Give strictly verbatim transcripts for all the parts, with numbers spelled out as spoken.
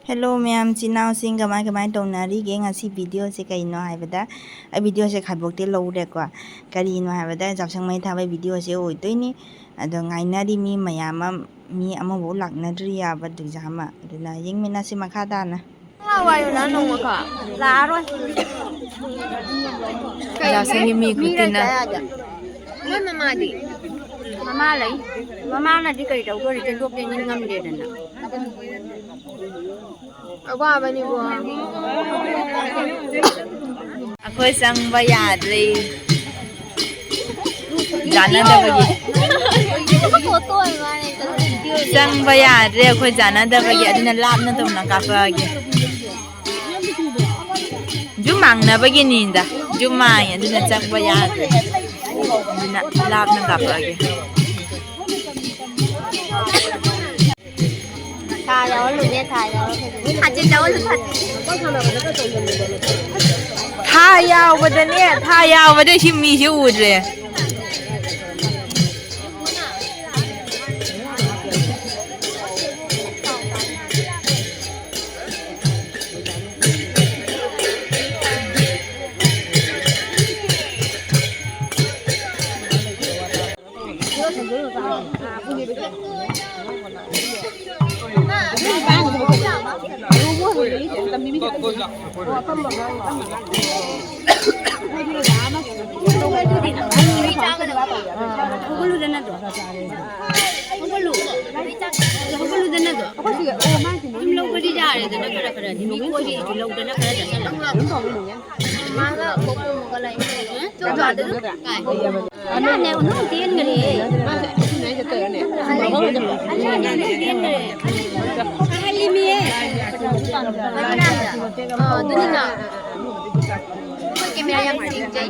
Hello ꯃꯌꯥꯝ, ꯏꯆꯤꯟ ꯏꯅꯥꯎꯁꯤꯡ, ꯀꯃꯥꯏ ꯀꯃꯥꯏ ꯇꯧꯅꯔꯤꯒꯦ? ꯉꯁꯤ ꯚꯤꯗꯤꯑꯣꯁꯦ ꯀꯩꯅꯣ ꯍꯥꯏꯕꯗ, ꯑꯩ ꯚꯤꯗꯤꯑꯣꯁꯦ ꯈꯥꯏꯕꯣꯛꯇꯤ ꯂꯧꯔꯦꯀꯣ꯫ ꯀꯔꯤꯅꯣ ꯍꯥꯏꯕꯗ, ꯌꯥꯎꯁꯪ ꯃꯩ ꯊꯥꯕꯩ ꯚꯤꯗꯤꯑꯣꯁꯦ ꯑꯣꯏꯗꯣꯏꯅꯤ꯫ ꯑꯗꯣ ꯉꯥꯏꯅꯔꯤ ꯃꯤ ꯃꯌꯥꯝ ꯑꯃ, ꯃꯤ ꯑꯃꯐꯥꯎ ꯂꯥꯛꯅꯗ꯭ꯔꯤ ꯌꯥꯕ ꯑꯗꯨ ꯑꯃ꯫ ꯑꯗꯨꯅ ꯌꯦꯡꯃꯤꯟꯅꯁꯤ ꯃꯈꯥ ꯇꯥꯅ꯫ ꯋꯥꯏꯌꯨ ꯅꯪ ꯅꯣꯡꯃꯀꯣ ꯂꯥꯛꯑꯔꯣꯏ꯫ ꯌꯥꯎꯁꯪꯒꯤ ꯃꯤ ꯈꯨꯇꯤꯟꯅ꯫ ꯃꯣꯏ ꯃꯃꯥꯗꯤ? ꯃꯃꯥ ꯂꯩ꯫ ꯃꯃꯥꯅꯗꯤ ꯀꯔꯤ ꯇꯧꯗꯣꯔꯤ? ꯆꯦꯟꯊꯣꯛ ꯆꯦꯟꯁꯤꯟ ꯉꯝꯗꯦꯗꯅ꯫ ꯑꯋꯥꯕꯅꯤꯕꯣ꯫ ꯑꯩꯈꯣꯏ ꯆꯪꯕ ꯌꯥꯗ꯭ꯔꯦ꯫ ꯆꯥꯟꯅꯗꯕꯒꯤ꯫ ꯆꯪꯕ ꯌꯥꯗ꯭ꯔꯦ ꯑꯩꯈꯣꯏ ꯆꯥꯟꯅꯗꯕꯒꯤ, ꯑꯗꯨꯅ ꯂꯥꯞꯅ ꯇꯧꯅ ꯀꯥꯞꯄꯛꯑꯒꯦ꯫ ꯖꯨꯝ ꯃꯥꯡꯅꯕꯒꯤꯅꯤꯗ, ꯖꯨꯝ ꯃꯥꯡꯉꯦ ꯑꯗꯨꯅ ꯆꯪꯕ ꯌꯥꯗ꯭ꯔꯦ, ꯑꯗꯨꯅ ꯂꯥꯞꯅ ꯀꯥꯞꯄꯛꯑꯒꯦ꯫ ꯊꯥ ꯌꯥꯎꯍꯜꯂꯨꯅꯦ, ꯊꯥ ꯌꯥꯎꯍꯜꯂꯨ꯫ ꯊꯥꯖꯤꯟ ꯌꯥꯎꯍꯜꯂꯨ, ꯊꯥꯖꯤꯟ꯫ ꯊꯥ ꯌꯥꯎꯕꯗꯅꯦ, ꯊꯥ ꯌꯥꯎꯕꯗ ꯁꯤ ꯃꯤꯁꯦ ꯎꯗ꯭ꯔꯦ꯫ ꯍꯧꯒꯠꯂꯨꯗꯅ ꯑꯗꯣ꯫ ꯍꯧꯒꯠꯂꯨ꯫ ꯍꯧꯒꯠꯂꯨꯗꯅ ꯑꯗꯣ꯫ ꯁꯨꯝ ꯂꯧꯕꯗꯤ ꯌꯥꯔꯦꯗꯅ ꯈꯔ ꯈꯔꯗꯤ꯫ ꯃꯤ ꯀꯣꯏꯔꯛꯏꯗꯤ ꯂꯧꯗꯅ ꯈꯔ ꯆꯠꯁꯜꯂꯣ꯫ ꯃꯥꯒ ꯀꯣꯛ ꯄꯣꯝꯃꯒ ꯂꯩ꯫ ꯍꯥ? ꯀꯥꯏ? ꯑꯅꯥꯅꯦ, ꯑꯣꯟꯊꯣꯛ ꯇꯦꯟꯈ꯭ꯔꯦ꯫ ꯑꯅꯥꯅꯦ, ꯑꯣꯟꯊꯣꯛ ꯇꯦꯟꯈ꯭ꯔꯦ꯫ ꯀꯥꯍꯜꯂꯤꯃꯤꯌꯦ꯫ ꯑ, ꯑꯗꯨꯅꯤꯅ꯫ ꯑꯩꯈꯣꯏ ꯀꯦꯃꯦꯔꯥ ꯌꯥꯝ ꯆꯤꯡꯖꯩ꯫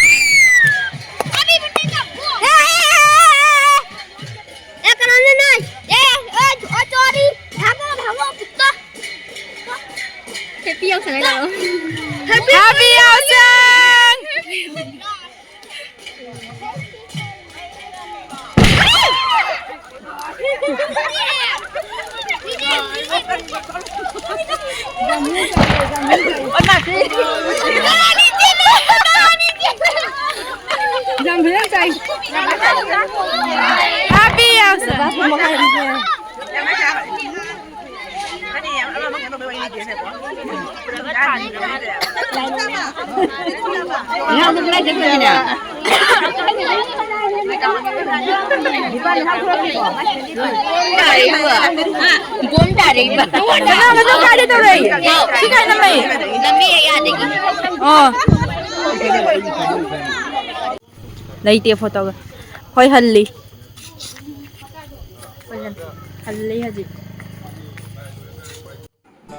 ए, ए, ए, ए, ए, ए, कनाने नहीं। ए, ए, ओ चोरी, भागो, भागो, कुत्ता। Happy Yawsang hai lo. Happy Yawsang! Happy Yawsang! ꯕꯣꯝ ꯇꯥꯔꯛꯏꯕ꯫ ꯀꯅꯥ ꯃꯅꯨꯡ ꯀꯥꯏꯗ ꯇꯧꯔꯛꯏ? ꯁꯤ ꯀꯥꯏ ꯅꯝꯃꯛꯏ? ꯂꯝꯕꯤ ꯑꯌꯥꯗꯒꯤ꯫ ꯑꯣ꯫ ꯂꯩꯇꯦ ꯐꯣꯇꯣꯒ꯫ ꯍꯣꯏ, ꯍꯜꯂꯤ꯫ ꯍꯜꯂꯤ ꯍꯧꯖꯤꯛ꯫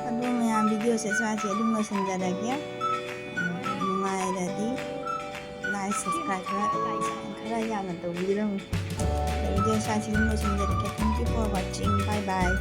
ꯑꯗꯨ ꯃꯌꯥꯝ, ꯚꯤꯗꯤꯑꯣꯁꯦ ꯁ꯭ꯋꯥꯏꯁꯦ ꯑꯗꯨꯝ ꯂꯣꯏꯁꯤꯟꯖꯔꯒꯦ꯫ ꯅꯨꯡꯉꯥꯏꯔꯗꯤ like, subscribe ꯈꯔ, ꯈꯔ ꯌꯥꯝꯅ ꯇꯧꯕꯤꯔꯝꯃꯨ꯫ ꯚꯤꯗꯤꯑꯣ ꯁ꯭ꯋꯥꯏꯁꯦ ꯑꯗꯨꯝ ꯂꯣꯏꯁꯤꯟꯖꯔꯒꯦ꯫ Thank you for watching. Bye bye.